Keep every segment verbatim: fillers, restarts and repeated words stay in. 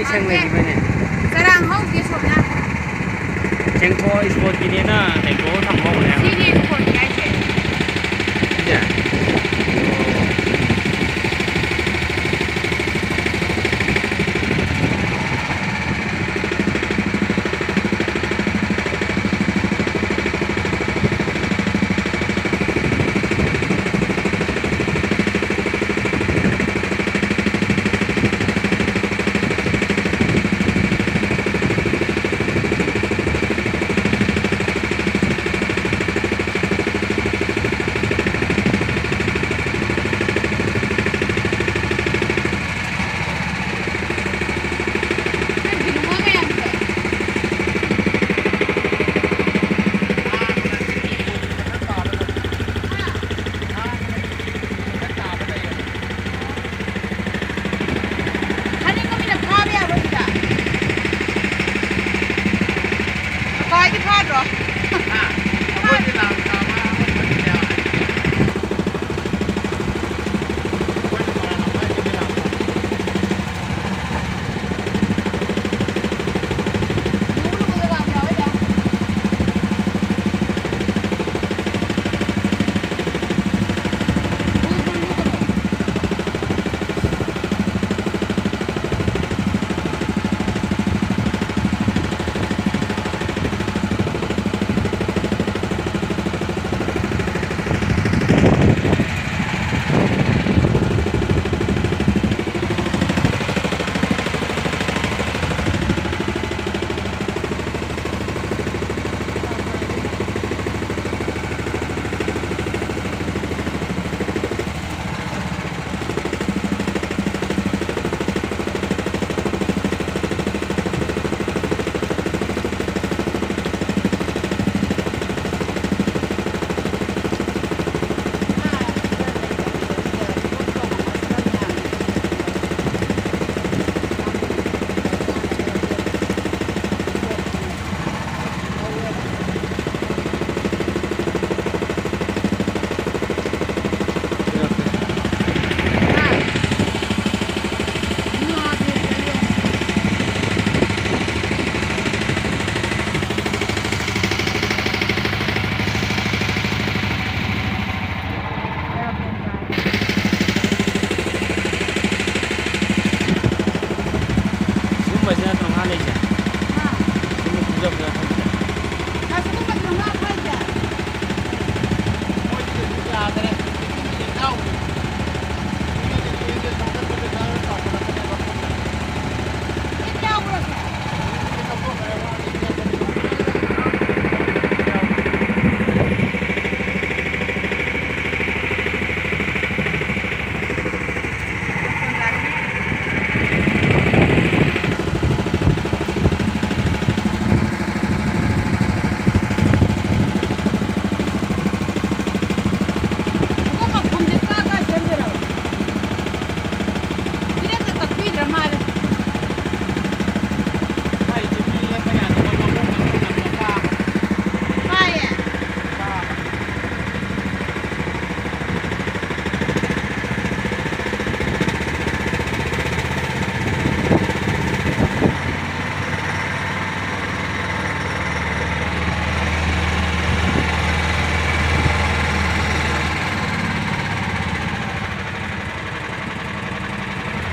ꯁꯦꯡ ꯂꯩꯈꯤꯕꯅꯦ꯫ ꯆꯔꯥꯡ ꯍꯧꯗꯦ ꯁꯣꯝꯅ꯫ ꯁꯦꯡꯊꯣꯛ ꯏꯁꯄꯣꯔꯠꯀꯤꯅꯦꯅ ꯂꯩꯊꯣꯛꯑ ꯊꯝꯍꯧꯕꯅꯦ ꯍꯥꯏꯕ꯫ ꯁꯤꯅꯦ ꯏꯁꯄꯣꯔꯠꯀꯤ ꯍꯥꯏꯁꯦ꯫ ꯁꯤꯁꯦ?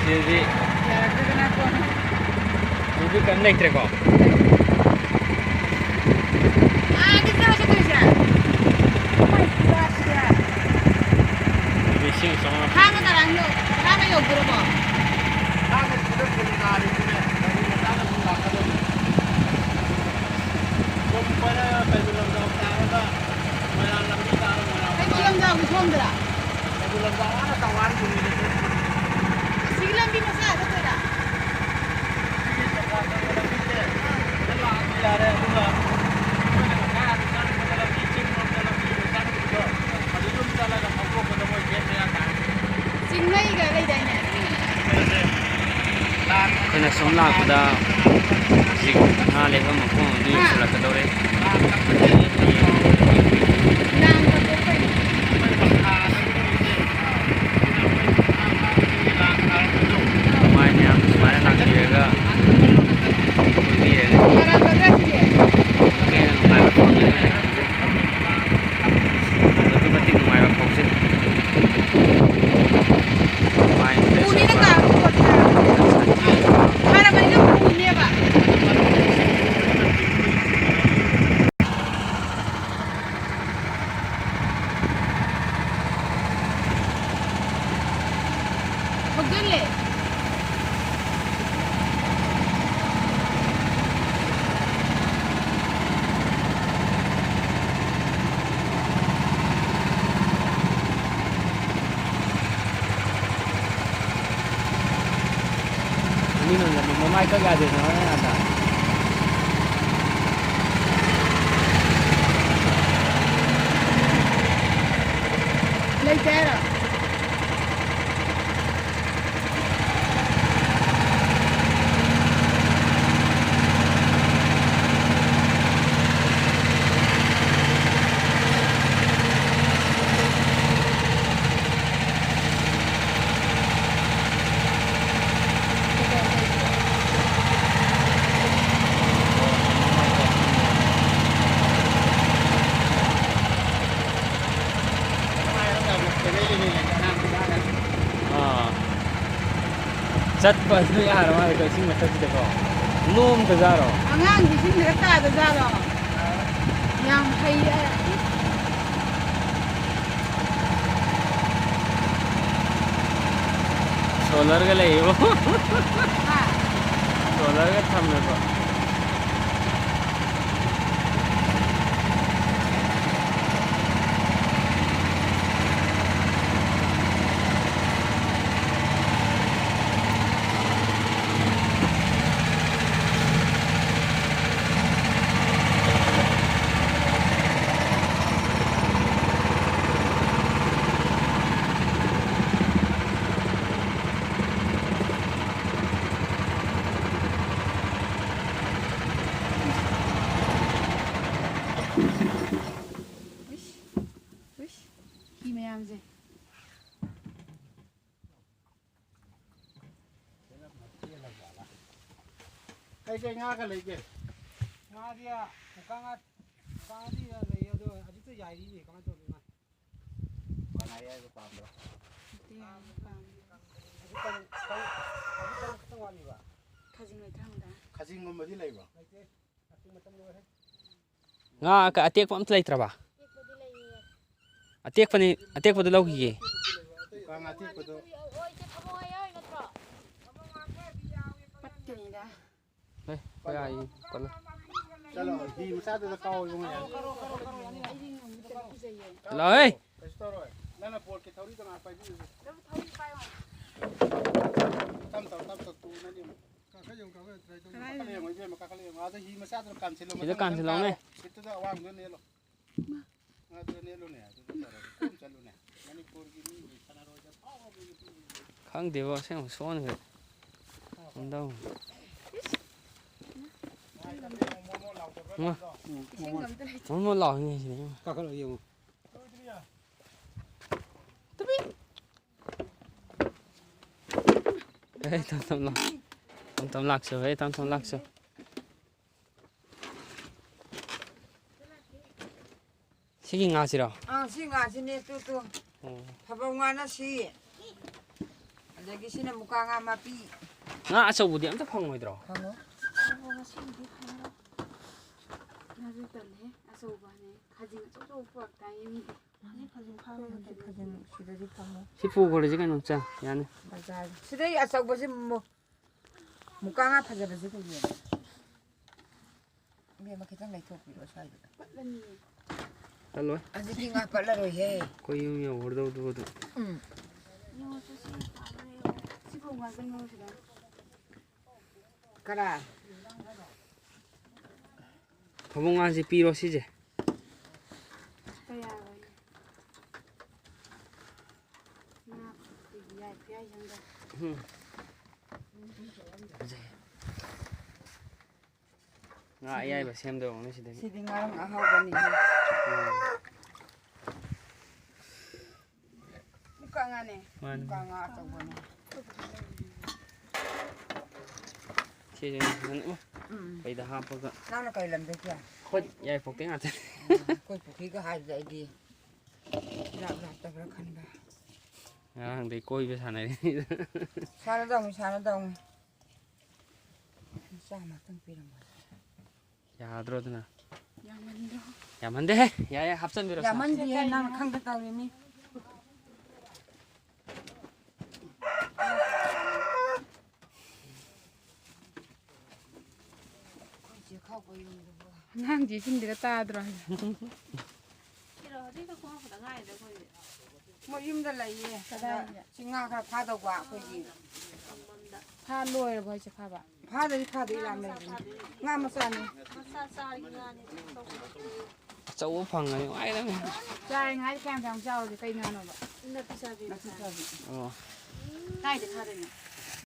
ꯁꯤꯗꯗꯤ ꯌꯥꯔꯛꯇꯗꯅ ꯀꯣꯟꯅ꯫ ꯑꯗꯨꯗꯤ ꯀꯔꯤꯝ ꯂꯩꯇ꯭ꯔꯦꯀꯣ? ꯑꯥꯗ ꯆꯠꯂꯁꯦ ꯇꯧꯔꯤꯁꯦ꯫ ꯂꯤꯁꯤꯡ ꯆꯥꯝꯃꯉꯥ꯫ ꯊꯥꯡꯒ ꯀꯔꯥꯡ ꯌꯧ-, ꯊꯥꯡꯒ ꯌꯧꯗꯣꯔꯕꯣ? ꯊꯥꯡꯒ ꯁꯤꯗ ꯐꯨꯜ ꯇꯥꯔꯤꯁꯤꯅꯦ꯫ ꯒꯥꯔꯤ ꯃꯆꯥꯗ ꯑꯗꯨꯝ ꯂꯥꯛꯀꯗꯧꯅꯤ꯫ ꯁꯣꯝ ꯀꯣꯏꯔ ꯀꯩꯕꯨꯜ ꯂꯝꯖꯥꯎ ꯇꯥꯔꯒ ꯃꯣꯏꯔꯥꯡ ꯂꯝꯕꯤ ꯇꯥꯔꯒ ꯃꯣꯏꯔꯥꯡ ꯀꯩꯕꯨꯜ ꯂꯝꯖꯥꯎꯒꯤ ꯁꯣꯝꯗꯔꯥ? ꯀꯩꯕꯨꯜ ꯂꯝꯖꯥꯎ ꯑꯥꯗ ꯇꯋꯥꯡ ꯆꯤꯡꯉꯤꯗꯨ꯫ ꯑꯁꯤꯒꯤ ꯂꯝꯕꯤ ꯃꯆꯥ ꯆꯠꯇꯣꯏꯔꯥ? ꯁꯤꯒꯤ ꯆꯨꯝꯅ ꯆꯠꯄ ꯂꯝꯕꯤꯁꯦ ꯁꯤꯗ ꯂꯥꯛꯑꯁꯨ ꯌꯥꯔꯦ, ꯑꯗꯨꯒ ꯑꯩꯈꯣꯏꯅ ꯉꯁꯥꯏ ꯑꯥꯗ ꯆꯪꯕꯗ ꯂꯝꯕꯤ ꯆꯤꯡ ꯂꯣꯝꯗ ꯂꯝꯕꯤ ꯃꯆꯥ ꯂꯩꯕꯗꯣ ꯑꯗꯨ ꯑꯗꯨꯝ ꯆꯠꯂꯒ ꯐꯥꯎꯗꯣꯛꯄꯗ ꯃꯣꯏ ꯒꯦꯠ ꯃꯌꯥ ꯇꯥꯔꯦ꯫ ꯆꯤꯡꯃꯩꯒ ꯂꯩꯗꯥꯏꯅꯦ? ꯑꯩꯈꯣꯏꯅ ꯁꯨꯝ ꯂꯥꯛꯄꯗ ꯍꯧꯖꯤꯛ ꯉꯥ ꯂꯩꯐꯝ ꯃꯐꯝ ꯑꯃꯗ ꯌꯧꯁꯤꯜꯂꯛꯀꯗꯧꯔꯦ꯫ ꯃꯌꯥꯝ ꯁꯨꯃꯥꯏꯅ ꯂꯥꯛꯄꯤꯔꯒ ꯀꯣꯏꯕꯤꯔꯒ ꯍꯦꯟꯅ ꯅꯨꯡꯉꯥꯏꯕ ꯐꯪꯒꯅꯤ꯫ ꯑꯗꯨꯛꯀꯤ ꯃꯇꯤꯛ ꯅꯨꯡꯉꯥꯏꯕ ꯐꯥꯎꯖꯩ꯫ ꯃꯥꯏꯟ ꯐ꯭ꯔꯦꯁ ꯄꯨꯅꯤꯅ ꯑꯣꯏꯕ꯫ ꯀꯥꯔ ꯄꯨꯊꯣꯛꯑꯗꯤ ꯌꯥꯔꯣꯏ꯫ ꯐꯔꯕꯅꯤꯅ ꯄꯨꯅꯦꯕ꯫ ꯊꯧꯖꯤꯜꯂꯦ꯫ ꯃꯤ ꯅꯪꯒꯅꯤ, ꯃꯃꯥꯏ ꯀꯛ ꯌꯥꯗꯦ, ꯅꯃꯥꯏ ꯌꯥꯗ꯫ ꯂꯩꯇꯦ ꯍꯥꯏꯔꯣ? ꯆꯠꯄ ꯑꯁꯤꯗ ꯌꯥꯔ ꯃꯥꯜꯂꯦꯀꯣ, ꯏꯁꯤꯡ ꯃꯊꯛꯁꯤꯗꯀꯣ꯫ ꯅꯣꯡ ꯑꯝꯇ ꯖꯥꯔꯣ? ꯑꯉꯥꯡꯁꯤ ꯏꯁꯤꯡꯗꯒ ꯇꯥꯗ ꯖꯥꯔꯣ? ꯌꯥꯝ ꯍꯩ ꯍꯥꯏ꯫ ꯁꯣꯂꯔꯒ ꯂꯩꯌꯦꯕꯣ꯫ ꯍꯥ? ꯁꯣꯂꯔꯒ ꯊꯝꯃꯦꯕꯣ꯫ ꯎꯏꯁ, ꯎꯏꯁ, ꯐꯤ ꯃꯌꯥꯝꯁꯦ꯫ ꯀꯩꯀꯩ ꯉꯥꯒ ꯂꯩꯒꯦ? ꯉꯥꯗꯤ, ꯃꯨꯀꯥ ꯉꯥ, ꯃꯨꯀꯥ ꯉꯥꯗꯤ ꯂꯩ, ꯑꯗꯣ ꯍꯧꯖꯤꯛꯇ ꯌꯥꯏꯔꯤꯅꯦ, ꯀꯃꯥꯏꯅ ꯇꯧꯗꯣꯏꯅꯣ? ꯃꯨꯀꯥ ꯉꯥ ꯑꯌꯥꯏꯕ ꯄꯥꯝꯕ꯭ꯔꯣ? ꯃꯨꯀꯥ ꯉꯥ ꯄꯥꯝꯃꯦ꯫ ꯍꯧꯖꯤꯛ ꯀꯔꯤ, ꯀꯔꯤ, ꯍꯧꯖꯤꯛ ꯀꯔꯤ ꯈꯛꯇꯪ ꯋꯥꯠꯂꯤꯕ? ꯈꯥꯖꯤꯡ ꯂꯩꯇ꯭ꯔꯥ ꯍꯪꯗ? ꯈꯥꯖꯤꯡꯒꯨꯝꯕꯗꯤ ꯂꯩꯕ꯭ꯔꯣ? ꯂꯩꯇꯦ꯫ ꯈꯥꯖꯤꯡ ꯃꯇꯝ ꯂꯣꯏꯔꯦ꯫ ꯉꯥ ꯑꯇꯦꯛꯄ ꯑꯝꯇ ꯂꯩꯇ꯭ꯔꯕ? ꯑꯇꯦꯛꯄꯗꯤ ꯂꯩꯌꯦ꯫ ꯑꯇꯦꯛꯄꯅꯤ, ꯑꯇꯦꯛꯄꯗꯨ ꯂꯧꯈꯤꯒꯦ꯫ ꯃꯨꯀꯥ ꯉꯥ ꯑꯇꯦꯛꯄꯗꯣ꯫ ꯑꯣꯏ, ꯏꯆꯦ, ꯊꯕꯛ ꯍꯥꯏ ꯌꯥꯎꯔꯤ ꯅꯠꯇ꯭ꯔꯣ? ꯄꯠꯀꯅꯤꯗ꯫ ꯍꯦ, ꯍꯣꯏ, ꯑꯩ ꯄꯠꯂꯣ꯫ ꯆꯠꯂꯣ, ꯍꯤ ꯃꯆꯥꯗꯨꯗ ꯀꯥꯎ ꯏꯕꯨꯡꯉꯣ, ꯌꯥꯔꯦ꯫ ꯑꯩꯗꯤ ꯉꯝꯗꯦ, ꯀꯤꯖꯩꯌꯦ꯫ ꯂꯥꯛꯑꯣꯍꯦ꯫ ꯀꯩꯁꯨ ꯇꯧꯔꯣꯏ꯫ ꯅꯪꯅ ꯕꯣꯠꯀꯤ ꯊꯧꯔꯤꯗꯣ ꯉꯥꯏꯍꯥꯛ ꯄꯥꯏꯕꯤꯌꯨ꯫ ꯇꯞ ꯇꯞ, ꯇꯞ ꯇꯞ ꯇꯣꯡꯅꯅꯤ ꯑꯃꯨꯛ꯫ ꯀꯥꯈꯠ ꯌꯦꯡꯉꯨ, ꯀꯥꯈꯠ ꯌꯦꯡꯉꯨ, ꯇ꯭ꯔꯥꯏ ꯇꯧ꯫ ꯀꯥꯈꯠ ꯌꯦꯡꯉꯨ, ꯏꯕꯦꯝꯃ, ꯀꯥꯈꯠ ꯌꯦꯡꯉꯨ꯫ ꯑꯗ ꯍꯤ ꯃꯆꯥꯗꯨꯗ ꯀꯥꯟꯁꯤꯜꯂꯣ, ꯁꯤꯗ ꯃꯊꯪ ꯀꯥꯟꯁꯤꯜꯂꯣꯅꯦ꯫ ꯀꯥꯔꯣ꯫ ꯁꯤꯠꯇꯨꯗ ꯑꯋꯥꯡꯕꯗ ꯅꯦꯜꯂꯣ꯫ ꯉꯥꯗꯨꯗ ꯅꯦꯜꯂꯨꯅꯦ, ꯑꯗꯨꯗ ꯇꯧꯔꯒ ꯀꯣꯝ ꯆꯠꯂꯨꯅꯦ꯫ ꯃꯅꯤꯄꯨꯔꯒꯤ ꯃꯤꯒꯤ ꯁꯥꯟꯅꯔꯣꯏꯗ ꯐꯥꯎꯔꯕ ꯃꯤꯒꯤ ꯈꯪꯗꯦꯕꯣ, ꯑꯁꯦꯡꯕ ꯁꯣꯟꯈ꯭ꯔꯦ꯫ ꯀꯝꯗꯧ? ꯃꯣꯃꯣ ꯂꯥꯎꯗꯕ꯭ꯔꯥ ꯏꯃꯥ꯫ ꯂꯥꯎꯗꯣ? ꯎꯝ, ꯏꯁꯤꯡ ꯃꯣꯃꯣ꯫ ꯑꯝꯇ ꯂꯩꯇꯦ꯫ ꯃꯣꯃꯣ ꯂꯥꯎꯏꯅꯦ ꯁꯤꯗꯤ, ꯏꯃꯥ꯫ ꯀꯥꯈꯠꯂꯒ ꯌꯦꯡꯉꯨ꯫ ꯇꯨꯃꯤꯟ꯫ ꯍꯦ, ꯇꯝ ꯇꯝ ꯂꯥꯛ-, ꯇꯝ ꯇꯝ ꯂꯥꯛꯆꯣ, ꯍꯦ, ꯇꯝ ꯇꯝ ꯂꯥꯛꯆꯣ꯫ ꯁꯤꯒꯤ ꯉꯥꯁꯤꯔꯣ? ꯑꯥ, ꯁꯤ ꯉꯥꯁꯤꯅꯦ, ꯇꯨ, ꯇꯨ꯫ ꯑꯣ꯫ ꯐꯕꯧ ꯉꯥꯅ ꯁꯤ꯫ ꯑꯗꯒꯤ ꯁꯤꯅ ꯃꯨꯀꯥ ꯉꯥ ꯃꯄꯤ꯫ ꯉꯥ ꯑꯆꯧꯕꯗꯤ ꯑꯝꯇ ꯐꯪꯉꯣꯏꯗ꯭ꯔꯣ? ꯐꯪꯉꯣꯏ꯫ ꯑꯆꯧꯕ ꯉꯁꯤꯒꯤꯗꯤ ꯐꯪꯉꯔꯣꯏ꯫ ꯉꯥꯁꯦ ꯇꯜꯂꯦ꯫ ꯑꯆꯧꯕꯅꯦ꯫ ꯈꯥꯖꯤꯡ ꯑꯆꯧ ꯑꯆꯧꯕ ꯄꯨꯔꯛꯇꯥꯏꯌꯦ ꯃꯤꯗꯤ꯫ ꯈꯥꯖꯤꯡ ꯐꯥꯕ ꯃꯇꯝꯗ꯫ ꯈꯥꯖꯤꯡ ꯁꯤꯗꯗꯤ ꯐꯪꯉꯣꯏ꯫ ꯁꯤ ꯄꯨꯈ꯭ꯔꯁꯤ ꯀꯩꯅꯣ, ꯆꯥ ꯌꯥꯅꯤ꯫ ꯕꯖꯥꯔ꯫ ꯁꯤꯗꯩ ꯑꯆꯧꯕꯁꯤ ꯃꯨ-, ꯃꯨꯀꯥ ꯉꯥ ꯐꯖꯕꯁꯤ ꯀꯩꯒꯤ? ꯏꯕꯦꯝꯃ, ꯈꯤꯇꯪ ꯂꯩꯊꯣꯛꯄꯤꯔꯣ ꯁ꯭ꯋꯥꯏꯗꯨꯗ꯫ ꯄꯠꯂꯅꯤꯌꯦ꯫ ꯆꯠꯂꯣꯏ꯫ ꯑꯗꯨꯗꯤ ꯉꯥ ꯄꯠꯂꯔꯣꯏꯍꯦ꯫ ꯑꯩꯈꯣꯏ ꯌꯨꯝ ꯌꯧꯒꯗꯧꯗꯨꯕꯨ ꯑꯗꯨꯝ꯫ ꯎꯝ꯫ ꯌꯦꯡꯉꯣ, ꯆꯠꯁꯤ, ꯄꯥꯝꯃꯦ, ꯌꯦꯡꯉꯣ꯫ ꯁꯤꯕꯨ ꯉꯥꯛꯇꯪ ꯉꯧꯁꯤꯔ? ꯀꯅꯥ? ꯐꯕꯧ ꯉꯥꯁꯦ ꯄꯤꯔꯣ ꯁꯤꯁꯦ꯫ ꯀꯌꯥ ꯑꯣꯏ? ꯉꯥ ꯌꯥꯏ, ꯈꯨꯌꯥꯏ ꯁꯪꯗ꯫ ꯎꯝ꯫ ꯐꯖꯩ꯫ ꯉꯥ ꯑꯌꯥꯏꯕ ꯁꯦꯝꯗꯧꯔꯕꯅꯤ ꯁꯤꯗꯒꯤ꯫ ꯁꯤꯗꯤ ꯉꯥꯔꯪ ꯑꯍꯥꯎꯕꯅꯤ꯫ ꯎꯝ꯫ ꯃꯨꯀꯥ ꯉꯥꯅꯦ꯫ ꯃꯥꯅꯤ꯫ ꯃꯨꯀꯥ ꯉꯥ ꯑꯆꯧꯕꯅꯦ꯫ ꯁꯤꯁꯦ ꯐꯖꯅ, ꯎ, ꯎꯝ꯫ ꯀꯩꯗ ꯍꯥꯞꯄꯒ꯫ ꯅꯪꯅ ꯀꯩ ꯂꯝꯗꯒꯤ? ꯑꯩꯈꯣꯏ ꯌꯥꯏꯔꯤꯄꯣꯛꯇꯩ ꯉꯥꯛꯇꯅꯦ꯫ ꯎꯝ, ꯑꯩꯈꯣꯏ ꯄꯨꯈ꯭ꯔꯤꯒ ꯍꯥꯏꯕꯗ ꯑꯩꯗꯤ ꯂꯥꯞ ꯂꯥꯞꯇꯕ꯭ꯔꯥ ꯈꯟꯕ꯫ ꯉꯔꯥꯡꯗꯩ ꯀꯣꯏꯕ ꯁꯥꯟꯅꯔꯤꯅꯤꯗ꯫ ꯁꯥꯟꯅꯗꯧꯅꯤ, ꯁꯥꯟꯅꯗꯧꯅꯤ꯫ ꯆꯥꯝꯃꯇꯪ ꯄꯤꯔꯝꯃꯣ꯫ ꯌꯥꯗ꯭ꯔꯣ ꯑꯗꯨꯅ? ꯌꯥꯝꯃꯟꯗ꯭ꯔꯣ? ꯌꯥꯝꯃꯟꯗꯦꯍꯦ꯫ ꯌꯥꯏ, ꯌꯥꯏ, ꯍꯥꯞꯆꯟꯕꯤꯔꯣ, ꯁꯥ꯫ ꯌꯥꯝꯃꯟꯗꯤꯌꯦ, ꯅꯪ ꯈꯪꯗ ꯇꯧꯔꯤꯅꯤ꯫ ꯑꯉꯥꯡꯁꯦ ꯏꯁꯤꯡꯗꯒ ꯇꯥꯗ꯭ꯔꯣ ꯍꯥꯏꯁꯦ? ꯁꯤꯔꯣ, ꯍꯧꯖꯤꯛꯇ ꯀꯨꯝꯃꯛꯄꯗ ꯉꯥꯏꯔꯤꯗ ꯑꯩꯈꯣꯏꯗꯤ꯫ ꯃꯣꯏ ꯌꯨꯝꯗ ꯂꯩꯌꯦ꯫ ꯀꯗꯥꯏꯗ? ꯁꯤ ꯉꯥ ꯈꯔ ꯐꯥꯗꯧꯕ ꯑꯩꯈꯣꯏꯒꯤ꯫ ꯐꯥ ꯂꯣꯏꯔꯕꯣ ꯍꯥꯏꯁꯦ ꯐꯥꯕ? ꯐꯥꯗ꯭ꯔꯤ, ꯐꯥꯗ꯭ꯔꯤ, ꯌꯥꯝ ꯂꯩꯕꯅꯤ꯫ ꯉꯥ ꯃꯆꯥꯅꯤ꯫ ꯃꯆꯥ ꯆꯥꯔꯒꯤ ꯉꯥꯅꯤ꯫ ꯑꯆꯧꯕ ꯐꯪꯉꯗꯤ ꯅꯨꯡꯉꯥꯏꯗꯧꯅꯤ꯫ ꯆꯥꯔꯤꯉꯩꯗ ꯀꯌꯥꯝ ꯀꯌꯥꯝ ꯆꯥꯎꯔꯒꯦ? ꯀꯩ ꯉꯥꯅꯣꯕ? ꯅꯥꯄꯤ ꯆꯥꯕꯤ ꯃꯆꯥ꯫ ꯅꯥꯄꯤ ꯆꯥꯕꯤ꯫ ꯑꯣ꯫ ꯀꯥꯏꯗ ꯊꯥꯗꯣꯏꯅꯣ?